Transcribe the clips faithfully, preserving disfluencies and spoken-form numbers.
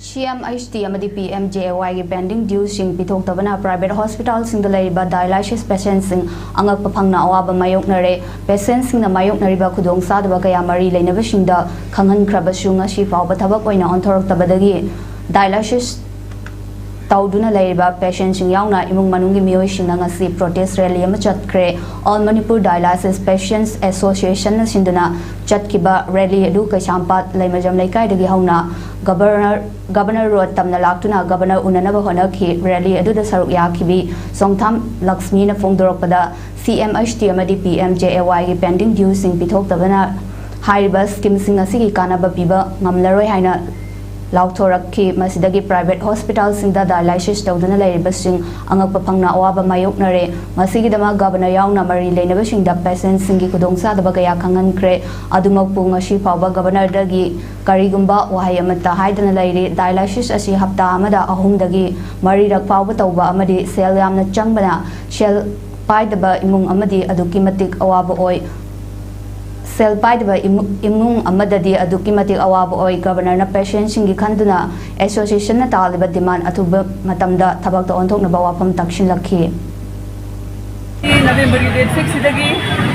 ꯁꯤ M H T ꯑꯃꯗꯤ P M J ꯑꯦ ꯋꯥꯏꯒꯤ pending dueꯁꯤꯡ ꯄꯤꯊꯣꯛꯇꯕꯅ private hospitalꯁꯤꯡꯗ ꯂꯩꯔꯤꯕ dialysis patientꯁꯤꯡ ꯑꯉꯛꯄ ꯐꯪꯅ ꯑꯋꯥꯕ ꯃꯥꯌꯣꯛꯅꯔꯦ꯫ Patientꯁꯤꯡꯅ ꯃꯥꯌꯣꯛꯅꯔꯤꯕ ꯈꯨꯗꯣꯡꯆꯥꯗꯕ ꯀꯌꯥ ꯃꯔꯤ ꯂꯩꯅꯕꯁꯤꯡꯗ ꯈꯪꯍꯟꯈ꯭ꯔꯕꯁꯨ, ꯉꯁꯤ ꯐꯥꯎꯕ ꯊꯕꯛ ꯑꯣꯏꯅ ꯑꯣꯟꯊꯣꯔꯛꯇꯕꯗꯒꯤ dialysis ꯇꯧꯗꯨꯅ ꯂꯩꯔꯤꯕ patientꯁꯤꯡ ꯌꯥꯎꯅ ꯏꯃꯨꯡ ꯃꯅꯨꯡꯒꯤ ꯃꯤꯑꯣꯏꯁꯤꯡꯅ ꯉꯁꯤ protest rally ꯑꯃ ꯆꯠꯈ꯭ꯔꯦ꯫ All Manipur Dialysis Patients Associationꯅ ꯁꯤꯟꯗꯨꯅ ꯆꯠꯈꯤꯕ rally ꯑꯗꯨ ꯀꯩꯁꯥꯝꯄꯥꯠ ꯂꯩꯃꯖꯝ ꯂꯩꯀꯥꯏꯗꯒꯤ ꯍꯧꯅ Governor, Governor Road ꯇꯝꯅ ꯂꯥꯛꯇꯨꯅ Governor ꯎꯅꯅꯕ ꯍꯣꯠꯅꯈꯤ꯫ Rally ꯑꯗꯨꯗ ꯁꯔꯨꯛ ꯌꯥꯈꯤꯕꯤ ꯁꯣꯡꯊꯥꯝ ꯂꯛꯁꯃꯤꯅ ꯐꯣꯡꯗꯣꯔꯛꯄꯗ, ꯁꯤ ꯑꯦꯝ ꯑꯩꯆ ꯇꯤ ꯑꯃꯗꯤ ꯄꯤ ꯑꯦꯝ ꯖꯦ ꯑꯦ ꯋꯥꯏꯒꯤ pending dueꯁꯤꯡ ꯄꯤꯊꯣꯛꯇꯕꯅ ꯍꯥꯏꯔꯤꯕ schemeꯁꯤꯡ ꯑꯁꯤꯒꯤ ꯀꯥꯟꯅꯕ ꯄꯤꯕ ꯉꯝꯂꯔꯣꯏ ꯍꯥꯏꯅ ꯂꯥꯎꯊꯣꯔꯛꯈꯤ꯫ ꯃꯁꯤꯗꯒꯤ private hospitalꯁꯤꯡꯗ dialysis ꯇꯧꯗꯨꯅ ꯂꯩꯔꯤꯕꯁꯤꯡ ꯑꯉꯛꯄ ꯐꯪꯅ ꯑꯋꯥꯕ ꯃꯥꯌꯣꯛꯅꯔꯦ꯫ ꯃꯁꯤꯒꯤꯗꯃꯛ Governor ꯌꯥꯎꯅ ꯃꯔꯤ ꯂꯩꯅꯕꯁꯤꯡꯗ patientꯁꯤꯡꯒꯤ ꯈꯨꯗꯣꯡꯆꯥꯗꯕ ꯀꯌꯥ ꯈꯪꯍꯟꯈ꯭ꯔꯦ꯫ ꯑꯗꯨꯃꯛꯄꯨ ꯉꯁꯤ ꯐꯥꯎꯕ Governorꯗꯒꯤ ꯀꯔꯤꯒꯨꯝꯕ ꯋꯥꯍꯩ ꯑꯃꯠꯇ ꯍꯥꯏꯗꯅ ꯂꯩꯔꯤ꯫ Dialysis ꯑꯁꯤ ꯍꯞꯇꯥ ꯑꯃꯗ ꯑꯍꯨꯝꯗꯒꯤ ꯃꯔꯤꯔꯛ ꯐꯥꯎꯕ ꯇꯧꯕ ꯑꯃꯗꯤ ꯁꯦꯜ ꯌꯥꯝꯅ ꯆꯪꯕꯅ ꯁꯦꯜ ꯄꯥꯏꯗꯕ ꯏꯃꯨꯡ ꯑꯃꯗꯤ ꯑꯗꯨꯛꯀꯤ ꯃꯇꯤꯛ ꯑꯋꯥꯕ ꯑꯣꯏ꯫ ꯁꯦꯜ ꯄꯥꯏꯗꯕ ꯏꯃꯨ-, ꯏꯃꯨꯡ ꯑꯃꯗꯗꯤ ꯑꯗꯨꯛꯀꯤ ꯃꯇꯤꯛ ꯑꯋꯥꯕ ꯑꯣꯏ꯫ Governorꯅ patientꯁꯤꯡꯒꯤ ꯈꯟꯗꯨꯅ associationꯅ ꯇꯥꯜꯂꯤꯕ demand ꯑꯊꯨꯕ ꯃꯇꯝꯗ ꯊꯕꯛꯇ ꯑꯣꯟꯊꯣꯛꯅꯕ ꯋꯥꯐꯝ ꯇꯛꯁꯤꯜꯂꯛꯈꯤ꯫ ꯅꯕꯦꯝꯕꯔꯒꯤ date sixꯁꯤꯗꯒꯤ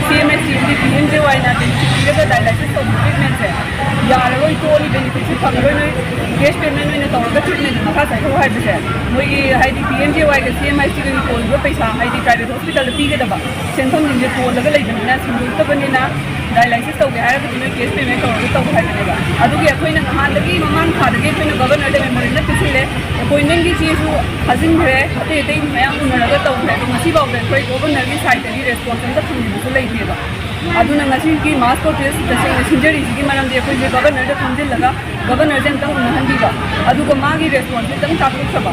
ꯁꯤ ꯑꯦꯝ ꯑꯩꯆ ꯇꯤ ꯑꯃꯗꯤ ꯄꯤ ꯑꯦꯝ ꯖꯦ ꯋꯥꯏꯅ benefit ꯄꯤꯔꯒ dialysis ꯇꯧꯕ treatmentꯁꯦ ꯌꯥꯔꯔꯣꯏ, ꯇꯣꯛꯑꯅꯤ, benefitꯁꯨ ꯐꯪꯉꯔꯣꯏ, ꯅꯣꯏ cash payment ꯑꯣꯏꯅ ꯇꯧꯔꯒ treatment ꯃꯈꯥ ꯆꯠꯊꯧ ꯍꯥꯏꯕꯁꯦ, ꯃꯣꯏꯒꯤ ꯍꯥꯏꯗꯤ ꯄꯤ ꯑꯦꯝ ꯖꯦ ꯋꯥꯏꯒ ꯁꯤ ꯑꯦꯝ ꯑꯩꯆ ꯇꯤꯒ ꯇꯣꯜꯂꯤꯕ ꯄꯩꯁꯥ, ꯍꯥꯏꯗꯤ private hospitalꯗ ꯄꯤꯒꯗꯕ ꯁꯦꯟꯐꯝꯁꯤꯡꯁꯦ ꯇꯣꯜꯂꯒ ꯂꯩꯕꯅꯤꯅ, ꯁꯤꯟꯗꯣꯛꯇꯕꯅꯤꯅ, dialysis ꯇꯧꯒꯦ ꯍꯥꯏꯔꯒꯗꯤ ꯅꯣꯏ cash payment ꯇꯧꯔꯒ ꯇꯧ ꯍꯥꯏꯕꯅꯦꯕ꯫ ꯑꯗꯨꯒꯤ ꯑꯩꯈꯣꯏꯅ ꯅꯍꯥꯟꯗꯒꯤ, ꯃꯃꯥꯡ ꯊꯥꯗꯒꯤ ꯑꯩꯈꯣꯏꯅ Governorꯗ memorandum ꯄꯤꯁꯤꯜꯂꯦ, appointmentꯀꯤ ꯆꯦꯁꯨ ꯊꯥꯖꯤꯟꯈ꯭ꯔꯦ, ꯑꯇꯩ ꯑꯇꯩ ꯃꯌꯥꯝ ꯎꯅꯔꯒ ꯇꯧꯈ꯭ꯔꯦ꯫ ꯑꯗꯣ ꯉꯁꯤꯐꯥꯎꯗ ꯑꯩꯈꯣꯏ Governorꯒꯤ sideꯇꯒꯤ response ꯑꯝꯇ ꯐꯪꯈꯤꯕꯁꯨ ꯂꯩꯇꯦꯕ꯫ ꯑꯗꯨꯅ ꯉꯁꯤꯒꯤ mass protest ꯇꯁꯦꯡꯅ ꯁꯤꯟꯖꯔꯤꯁꯤꯒꯤ ꯃꯔꯝꯗꯤ ꯑꯩꯈꯣꯏꯁꯦ Governorꯗ ꯈꯣꯝꯖꯤꯜꯂꯒ Governorꯁꯦ ꯑꯝꯇꯪ ꯎꯅꯍꯟꯕꯤꯕ, ꯑꯗꯨꯒ ꯃꯥꯒꯤ responseꯁꯦ ꯑꯝꯇꯪ ꯇꯥꯊꯣꯛꯆꯕ꯫